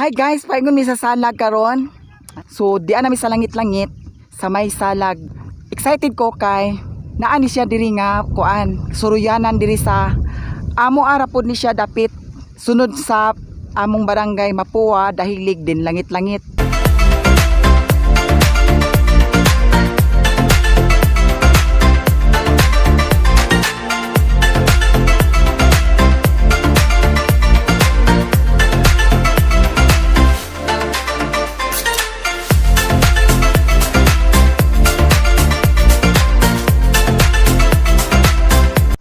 Hi guys, paingon mi sa salag karon. So di na mi sa langit-langit sa may salag. Excited ko kay naa ni siya diri nga kuan, suruyanan diri sa amo ara pod ni siya dapit sunod sa among barangay Mapua, Dahilig din langit-langit.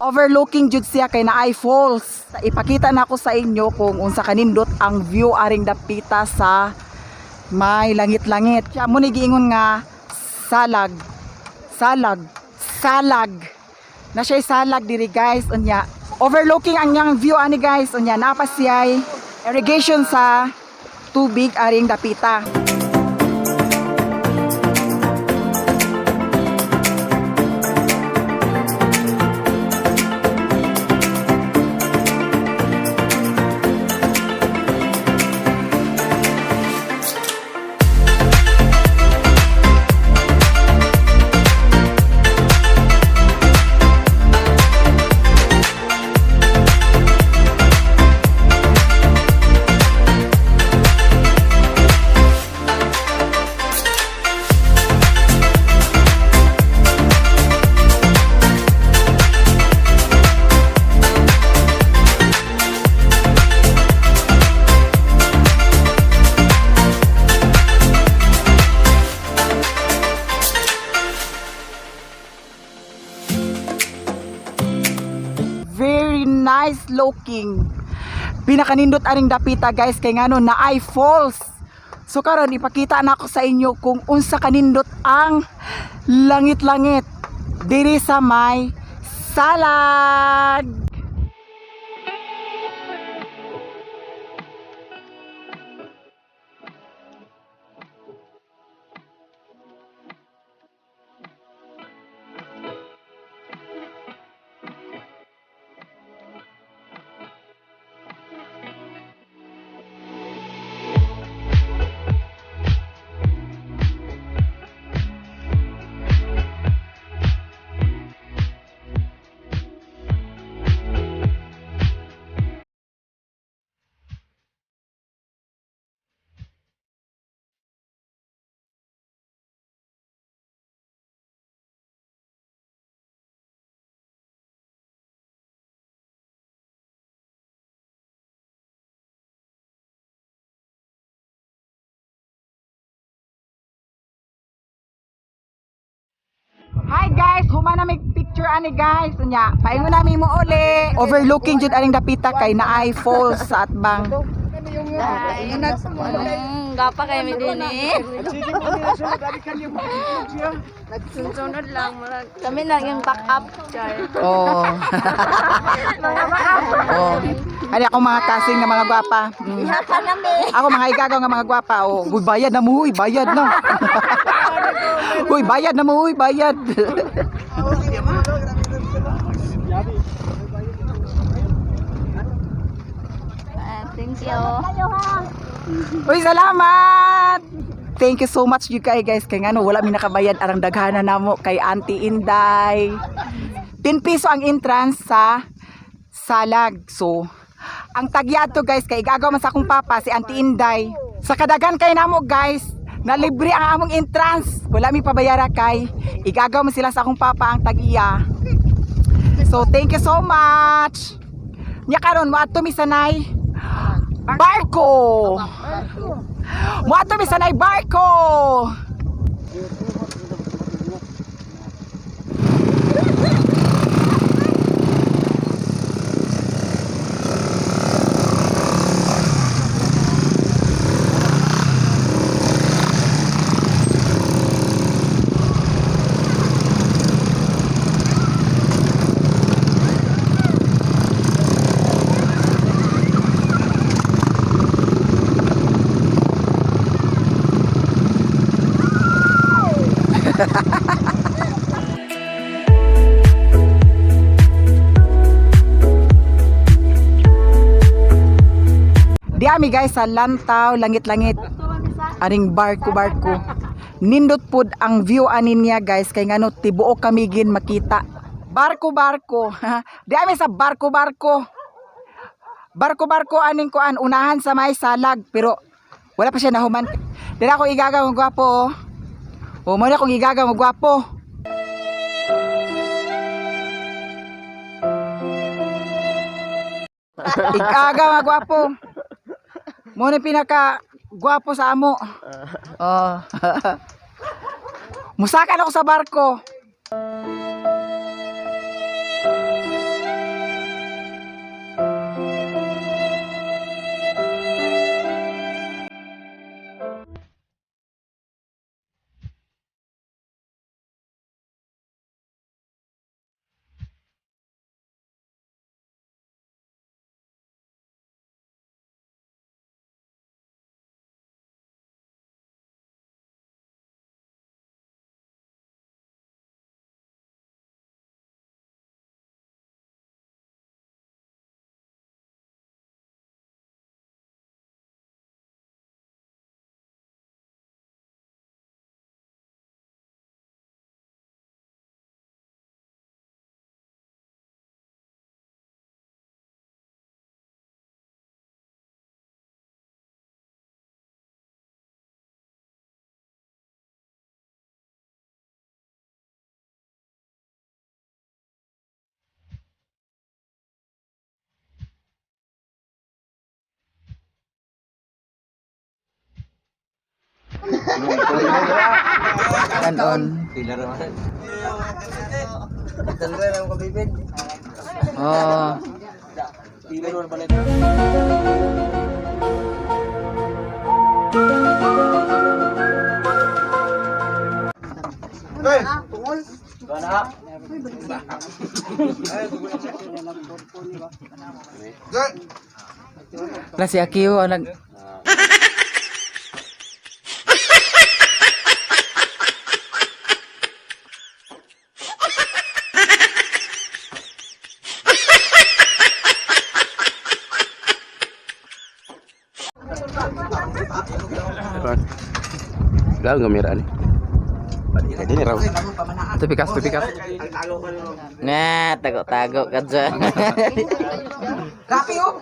Overlooking jud siya kay naay falls. Ipakita na ako sa inyo kung unsa kanindot ang view aring dapita sa may langit-langit. Siya mo ni giingon nga salag. Salag. Salag. Na siya'y salag diri, guys, unya. Overlooking ang niyang view ani, guys, unya naa pa siya'y irrigation sa tubig aring dapita. Very nice looking. Pinakanindot aring dapita, guys, kay ngano naay falls. So karon ipakita na ako sa inyo kung unsa kanindot ang langit-langit diri sa may salag. Hi guys, human na may picture ani, guys. Unya, paingon nami mo uli. Overlooking jud aring dapita kay naay falls sa atbang. Gapa kayo mi din eh. Sunod lang. Kami lang yung back up. Char. Oh. Mga back up. Oh. Ani ako mga kasing nga mga gwapa. Haka nami. Ako mga igagaw nga mga gwapa. Oh, uy, bayad na mo, uy, bayad na. Uy, bayad na mo, uy, bayad. Thank you. Uy, salamat. Thank you so much you kay guys kay ngano wala mi nakabayad arang daghana namo kay Auntie Inday. 10 piso ang entrance sa salag. So, ang tagya to, guys, kay igagaw man sa akong papa si Auntie Inday. Sa kadagan kay namo, guys, na libre ang among entrance. Wala mi pabayara kay igagaw man sila sa akong papa ang tag-iya. So, thank you so much. Nya karon moadto mi sanay barko. Moadto mi sanay barko. mi, guys, sa Lantaw, Langit-Langit. Aning barko barko. Nindot pud ang view ani niya, guys, kay ngano tibuok Camiguin makita. Barko barko. Di ami sa barko barko. Barko barko aning kuan unahan sa may salag pero wala pa siya nahuman. Dira ako igaga mo gwapo. Oh. Oh, mo na akong igaga mo gwapo. Igaga mga gwapo. Mo na pinaka gwapo sa amo. Oh. Musakan ako sa barko. Kanon. Oh. Na si Akio ang nag. Wala ang kamera ni. Dili raw. Tupikas, tupikas. Na, tago-tago ka dyan. Rapi oh.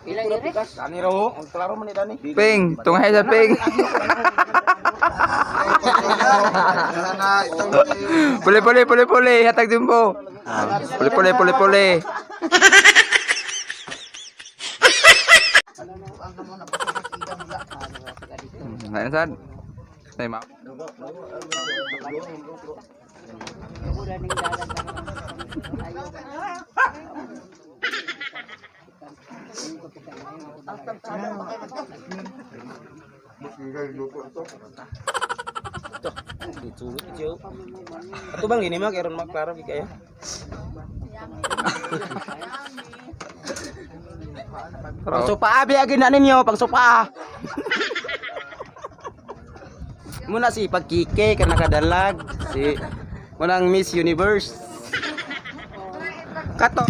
Dani raw, ang klaro man ni Dani. Ping, tunghay sa ping. Puli, puli, puli, puli. Hatag jumbo. Puli, puli, puli, puli. Ayun sad. Ay, ma. Ditulog ito. Ato bang gini mah karon mah klaro gid kayo. Pangsupa abi agi na ninyo, pangsupa. Muna si pagkike ka nakadalag si munang Miss Universe. Kato.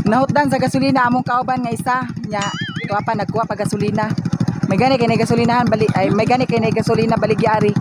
Nahutdan sa gasolina among kauban nga isa nya tuwa pa nagkuha pa gasolina. May gani kay nay gasolinahan bali ay may gani kay nay gasolina baligya ari.